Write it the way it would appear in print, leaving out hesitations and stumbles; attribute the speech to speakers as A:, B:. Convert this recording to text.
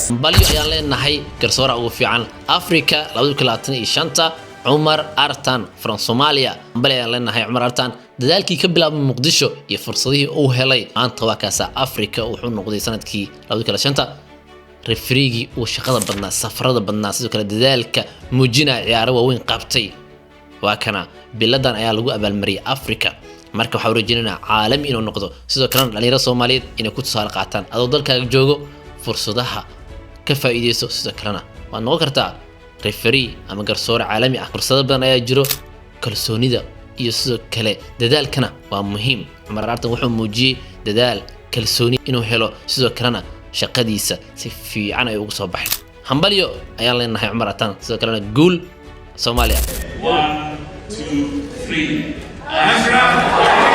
A: Hambalyo ayaan leenahay garsooraha ugu fiican Africa 2025, Cumar Artan from Somalia. Hambalyo ayaan leenahay Cumar Artan. Dadaalkii ka bilaabmay Muqdisho iyo fursadihii uu helay, maanta waa kaasa. Africa wuxuu noqday sanadkii 2025 refereegii uu shaqada badnaa, safarada badnaa, sidoo kale dadaalka muujinaya, ciyaaro waaweyn qabtay. Waa kana, biladan ayaa lagu abaalmariyay Africa. Marka waxaa rajeynanaa caalami inuu noqdo, sidoo kalena dhalinyarada Soomaaliyeed inay ku tusaale qaataan. Adoo dalkaaga joogo, fursadaha ka faa'iideyso. Sidoo kalena waad noqon kartaa referee ama garsoore caalami ah. Fursado badan ayaa jiro. Kalsoonida iyo sidoo kale dadaalkana waa muhiim. Cumar Artan wuxuu muujiyey dadaal, kalsooni inuu helo, sidoo kalena shaqadiisa si fiican ay ugu soo baxay. Hambalyo ayaan leenahay Cumar Artan, sidoo kalena guul Soomaaliya.
B: One, two, three. Ashraf.